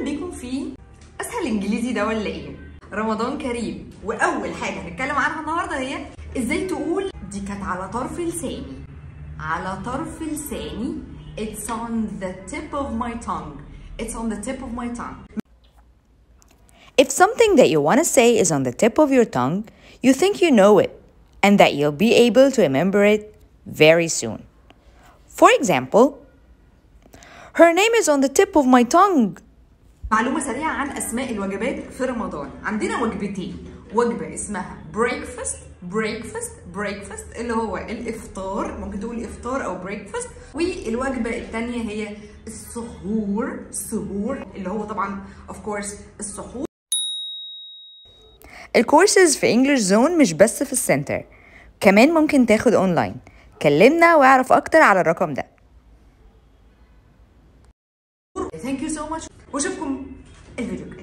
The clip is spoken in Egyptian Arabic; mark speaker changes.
Speaker 1: بيكم في اسهل انجليزي ده ولا ايه؟ رمضان كريم. واول حاجة هنتكلم عنها النهارده هي ازاي تقول دي كانت على طرف لساني. على طرف لساني، it's on the tip of my tongue. It's on the tip of my tongue.
Speaker 2: If something that you want to say is on the tip of your tongue, you think you know it and that you'll be able to remember it very soon. For example, her name is on the tip of my tongue.
Speaker 1: معلومة سريعة عن أسماء الوجبات في رمضان. عندنا وجبتين، وجبة اسمها breakfast breakfast breakfast اللي هو الإفطار، ممكن تقول إفطار أو breakfast، والوجبة الثانية هي السحور، السحور اللي هو طبعا of course السحور.
Speaker 2: الكورسز في English Zone مش بس في ال center، كمان ممكن تاخد اونلاين. كلمنا واعرف اكتر على الرقم ده.
Speaker 1: Thank you so much واشوفكم الفيديو الجاي.